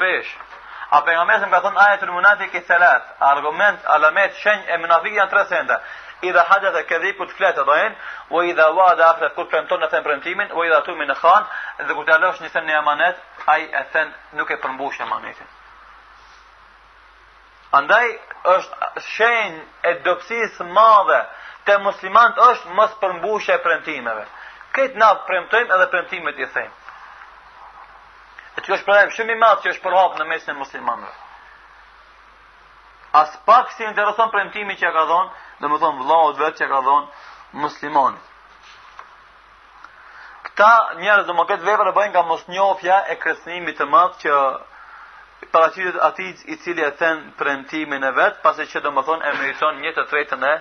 peshë. A pejgamberi ka thënë ajetul munafiki thalath, argument, alamet, shenjë e munafikit janë tre sende. Idha haddatha kedhib kur të flet rren, wa idha wa'ada akhlaf kur premton e then premtimin, wa idha tumina khan, dhe kur t'ia lësh një sen në amanet, ai e then nuk e përmbush amanetin. Andaj është shenjë e dobësisë së madhe te muslimanët është mos përmbushja e premtimeve. Këtë na premtojmë edhe premtimet i thejmë. E që është problem shumë i madh që është përhap në mesin e muslimanëve. Aspak s'i intereson premtimi që ka dhonë, domethonë vëllaut vet që ka dhonë muslimanit. Këta njerëz domethënë këtë vepër e bëjnë nga mosnjofja e kërcënimit të madh që paraqitet atij i cili e then premtimin e vet, pasi që domethënë e meriton një të tretën e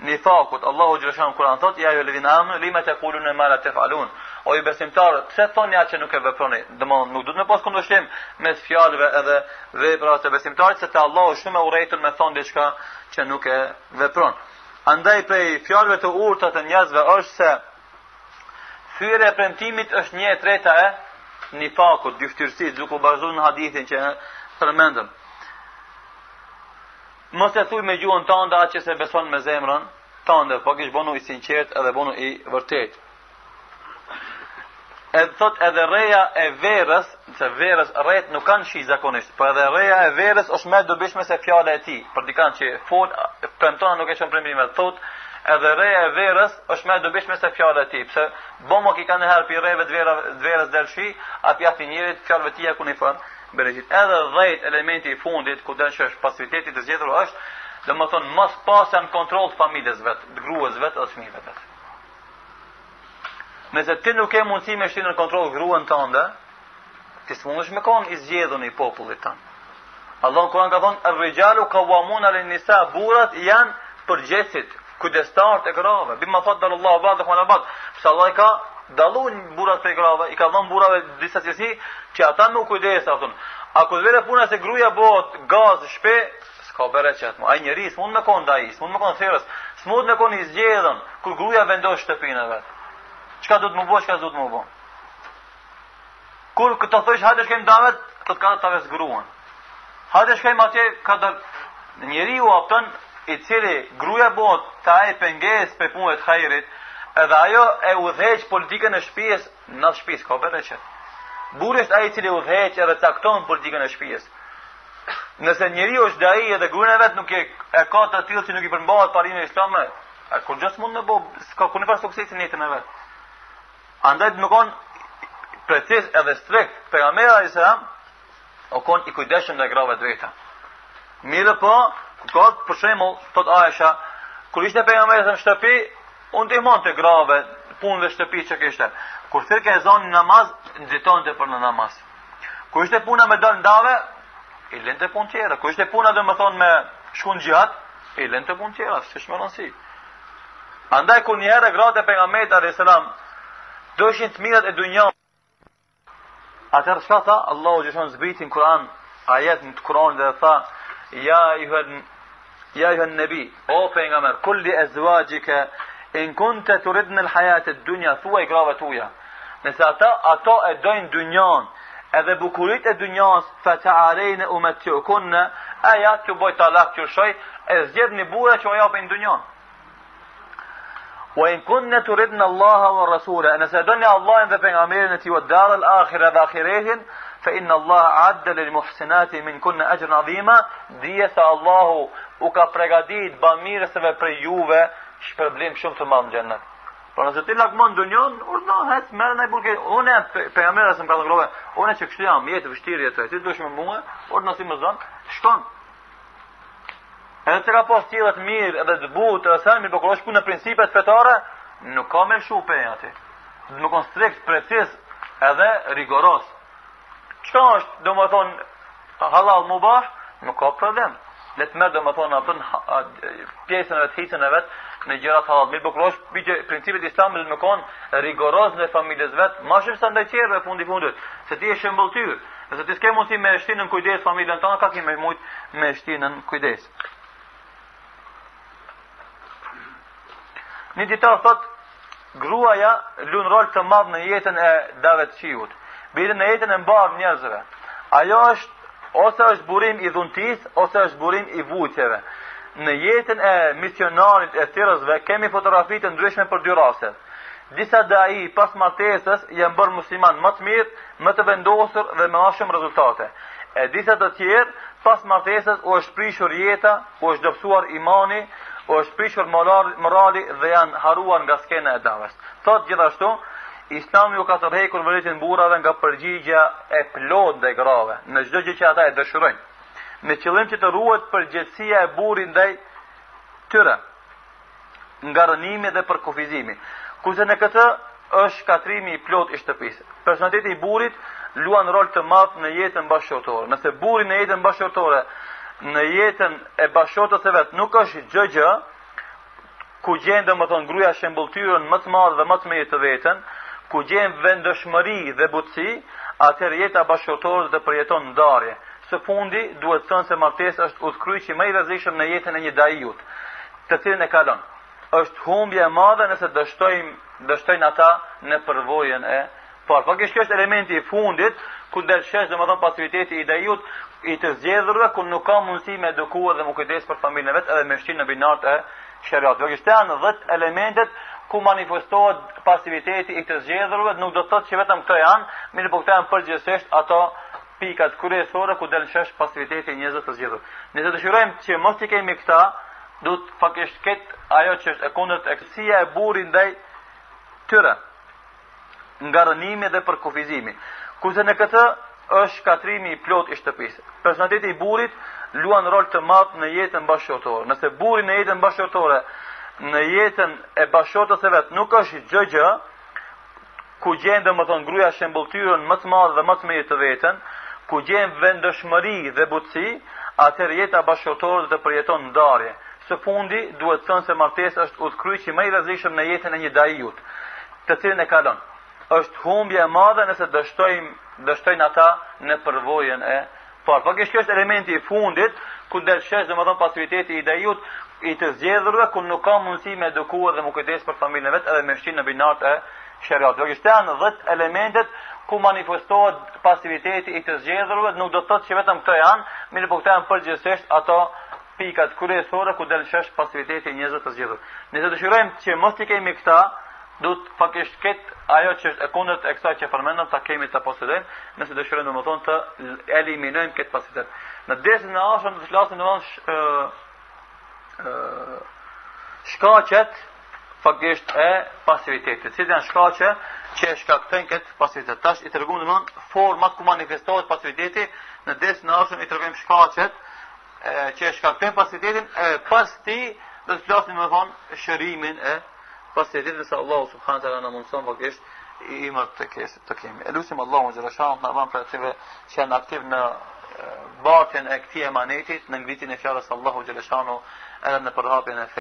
nifakut. Allahu xheleshanuhu në Kur'an thotë: "Ja ejjuhelledhine amenu lima tekulune ma la tef'alun." O ju besimtarë, pse thoni atë që nuk e veproni? Domethënë nuk duhet me pas kundërshtim mes fjalëve edhe veprave të besimtarit, se te Allahu është shumë e urrejtur me thon diçka që nuk e vepron. Andaj prej fjalëve të urta të njerëzve është se thyerja e premtimit është një e treta e nifakut, dyftyrësisë, duke u bazuar në hadithin që përmendëm. Mos e thuj me gjuhën tënde atë që s'e beson me zemrën tënde, po kish bonu i sinqert edhe bonu i vërtet. Edhe thot edhe reja e verës, se verës retë nuk kanë shi zakonisht, po edhe reja e verës është më e dobishme se fjala e tij. Për dikan që fol premton nuk e çon premtimin, thot edhe reja e verës është më e dobishme se fjala e tij, pse bomo ki kanjëherë pi reve të verës, të verës del shi, a pi atij njerit fjalëve të tija ku një farë bereqet. Edhe 10 elementi i fundit ku del që është pasiviteti të zgjedhur është, domethënë mos pasja në kontroll të familjes vet, të gruas vet edhe fëmijëve vet. Nëse ti nuk ke mundësi me shti në kontroll gruan tënde, ti s'mundesh me kon i zgjedhun i popullit tënd. Allah në Kur'an ka thonë, "Er-rijalu qawwamuna 'ala nisa", burrat janë përgjegjësit, kujdestarët e grave. Bima faddala Allahu ba'dahum 'ala ba'd. Pse Allah i ka dallu burrat prej grave, i ka dhënë burrave disa cilësi që ata me u kujdes, a thon. A kur vjen puna se gruaja bëhet gaz në shtëpi, S'ka bereqet mo. Ai njeri s'mund me kon dai, s'mund me kon thirrës, s'mund me kon i zgjedhun kur gruaja vendos shtëpinë e vet. Çka duhet me bo, çka s'duhet me bo. Kur këto thosh hajde shkojmë davet, të ka ta ves gruan. Hajde shkojmë atje ka do njeriu apton i cili gruaja bëhet te ai pengesë për punët e hajrit, edhe ajo e udhëheq politikën e shtëpisë, në shtëpi s'ka bereqet. Burri është ai i cili udhëheq edhe cakton politikën e shtëpisë. Nëse njeriu është dai edhe gruan e vet nuk e, e ka të tillë që nuk i përmbahet parimeve islame, a kurgjë s'mund me bo, s'ka kurrfarë suksesi në jetën e vet. Andaj me kon preciz edhe strikt pejgamberi alayhis salam o kon i kujdesshëm ndaj grave të veta. Mirëpo, ka për shembull, thot Aisha, kur ishte pejgamberi në shtëpi, u ndihmonte grave punëve shtëpi që kishte. Kur thirrke ezani namaz, nxitonte për në namaz. Kur ishte puna me dal n'dave, i lente punë tjera. Kur ishte puna domethonë me shku në xhihad, i lente punë tjera, s'është me rëndësi. Andaj kur njëherë gratë e pejgamberit alayhis salam dojshin të mirat e dunjas, atëherë çka tha? Allahu xheleshanuhu zbriti në Kur'an ajet në Kur'an dhe tha ja ejjuhen ja ejjuhen nebi, o pejgamber, kul li ezvaxhike in kuntunne turidne el-hajate dunja, thuaj grave tuja. Nëse ata ato e dojnë dynjan, edhe bukurit e dynjas, fa ta'alejne umetti'kunne, eja t'ju boj talak t'ju lëshoj, e zgjedhni burra që ua japin dynjan. Wa in kunne turidne Allaha wa Rasule, e nëse doni Allahin dhe pejgamberin e tij wa dar al akhire dhe akhiretin, fa inna Allaha a'adda lil muhsinati min kunne ajran adhima, dije se Allahu u ka pregadit bamirësve prej juve shpërblim shumë të madh në xhennet. Po nëse ti lakmon dynjon, urdhno, hec merr ndaj burrë. Unë pejgamberi sa më ka thënë unë që kështu jam, jetë vështirë jetoj. Ti dush me mua, urdhno si më zon, shkon. Edhe të ka pas sjellje të mirë, edhe të butë, edhe sa mirë, por kur është punë në principet fetare, nuk ka me lëshu pe aty. Me kon strikt, preciz, edhe rigoroz. Çka është, domethonë, halal mubah, nuk ka problem. Le të merr domethonë atë pjesën e vet, hisen e vet në gjërat halal. Mirëpo kur është pyetje principet islame me kon rigoroz në familjes vet, më shumë se ndaj tjerëve fundi fundit, se ti je shëmbëlltyrë. Nëse ti s'ke mundësi me shti në kujdes familjen tënde, ka ki me mujt me shti në kujdes. Një ditar thot gruaja lun rol të madh në jetën e davetçiut, bile në jetën e mbarë njerëzve. Ajo është. Ose është burim i dhuntisë, ose është burim i vujtjeve. Në jetën e misionarit e thirrësve kemi fotografi të ndryshme për dy rastet. Disa dai pas martesës janë bërë musliman më të mirë, më të vendosur dhe me më shumë rezultate. E disa të tjerë pas martesës u është prishur jeta, u është dobësuar imani, u është prishur morali dhe janë harruar nga skena e davës. Thotë gjithashtu, Islami u ka tërhequr vërejtjen burrave nga përgjigja e plotë ndaj grave, në çdo gjë që ata e dëshirojnë, me qëllim që të ruhet përgjegjësia e burrit ndaj tyre nga rrënimi dhe përkufizimi. Kurse në këtë është shkatërrimi i plotë i shtëpisë. Personaliteti i burrit luan rol të madh në jetën bashkëshortore. Nëse burri në jetën bashkëshortore, në jetën e bashkëshortes së vet nuk është gjë gjë, ku gjen domethënë gruaja shembulltyrën më të madhe dhe më të mirë të veten, ku gjen vendosmëri dhe butësi, atëherë jeta bashkëshortore do të përjeton ndarje. Së fundi, duhet thënë se martesa është udhëkryqi më i rrezikshëm në jetën e një daiut, të cilin e kalon. Është humbje e madhe nëse dështojmë, dështojnë ata në përvojën e parë. Faktikisht kjo është elementi i fundit ku del shesh, domethënë pasiviteti i daiut i të zgjedhurve ku nuk ka mundësi me edukua dhe me u kujdes për familjen e vet edhe me shti në binarët e sheriatit. Faktikisht janë 10 elementet ku manifestohet pasiviteti i të zgjedhurve, nuk do të thotë që vetëm këto janë, mirëpo këto janë përgjithsisht ato pikat kryesore ku del shesh pasiviteti i njerëzve të zgjedhur. Nëse dëshirojmë që mos t'i kemi këta, duhet faktikisht këtë ajo që është e kundërt e kësija e burrit ndaj tyre nga rrënimi dhe përkufizimi. Kurse në këtë është shkatërrimi i plotë i shtëpisë. Personaliteti i burrit luan rol të madh në jetën bashkëshortore. Nëse burri në jetën bashkëshortore, në jetën e bashkëshortes së vet nuk është gjë gjë, ku gjen domethënë gruaja shembulltyrën më të madhe dhe më të mirë të veten, ku gjen vendosmëri dhe butësi, atëherë jeta bashkëshortore do të përjeton ndarje. Së fundi, duhet thënë se martesa është udhëkryqi më i rrezikshëm në jetën e një daiut, të cilin e kalon. Është humbje e madhe nëse dështojmë, dështojnë ata në përvojën e parë. Faktikisht kjo është elementi i fundit ku del shesh domethënë pasiviteti i daiut i të zgjedhurve ku nuk ka mundësi me edukua dhe me u kujdes për familjen e vet edhe me shti në binarët e sheriatit. Faktikisht janë 10 elementet ku manifestohet pasiviteti i të zgjedhurve, nuk do të thotë që vetëm këto janë, mirëpo këto janë përgjithsisht ato pikat kryesore ku del shesh pasiviteti i njerëzve të zgjedhur. Nëse dëshirojmë që mos t'i kemi këta, duhet faktikisht këtë ajo që është e kundërt e kësaj që përmendëm ta kemi ta posedojmë, nëse dëshirojmë domethënë të eliminojmë këtë pasivitet. Në dersin e ardhshëm do të flasim domethënë shkaqet faktikisht e pasivitetit. Cilat janë shkaqe që e shkaktojnë këtë pasivitet? Tash i tregojmë domethënë format ku manifestohet pasiviteti, në dersin e ardhshëm i tregojmë shkaqet e, që e shkaktojnë pasivitetin e pas tij do të flasim domethënë shërimin e pasivitetit nëse Allahu subhanahu taala na mundson faktikisht ymër të kesh të kemi. E lusim Allahun xheleshanuhu të na bën prej atyre që janë aktiv në bartjen e këtij emanetit, në ngritjen e fjalës së Allahut xheleshanuhu edhe në përhapjen e fesë.